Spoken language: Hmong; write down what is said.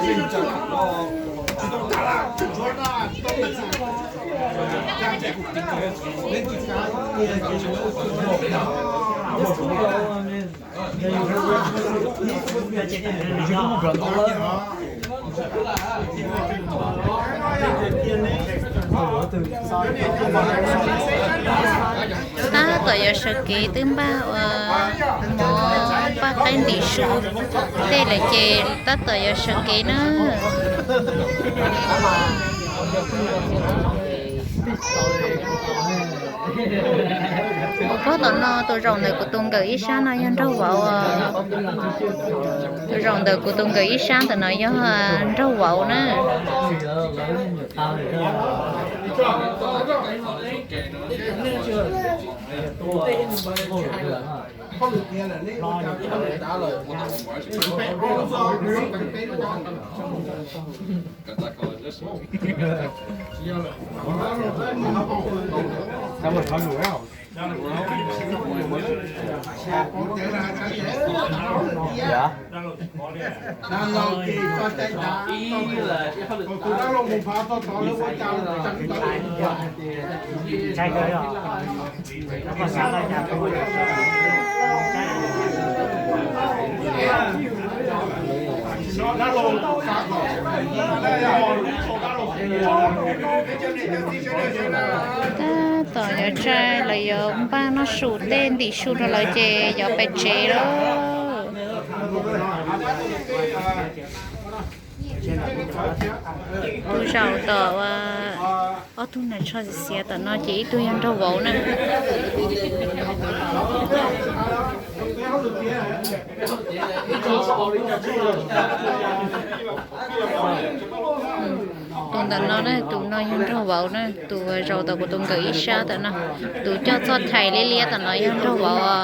Tab tom yuav sawv kev twb npaj ua mov npaj qaib ntim su tej lawm ces tab tom yuav sawv kev na. Ua pob tom no tus zaum ntawm kuv tus nkawm ib sab no yog nraug vauv. Tus zaum ntawm kuv tus nkawm ib sab ntawm no yog nraug vauv na. Tab tom yuav tsa lawv yuav npaj noj su tej ntim su rau lawv ces yuav pem tsev lawm. Tus zaum tom ob tug nas tsho xiav tom no ces ib tug yog nraug vauv na. Tus ntawm no na, tus no yog nraug vauv na, tus zaum tom kuv tus nkawm ib sab tom no, tus coj txoj thais liab liab tom no yog nraug vauv os.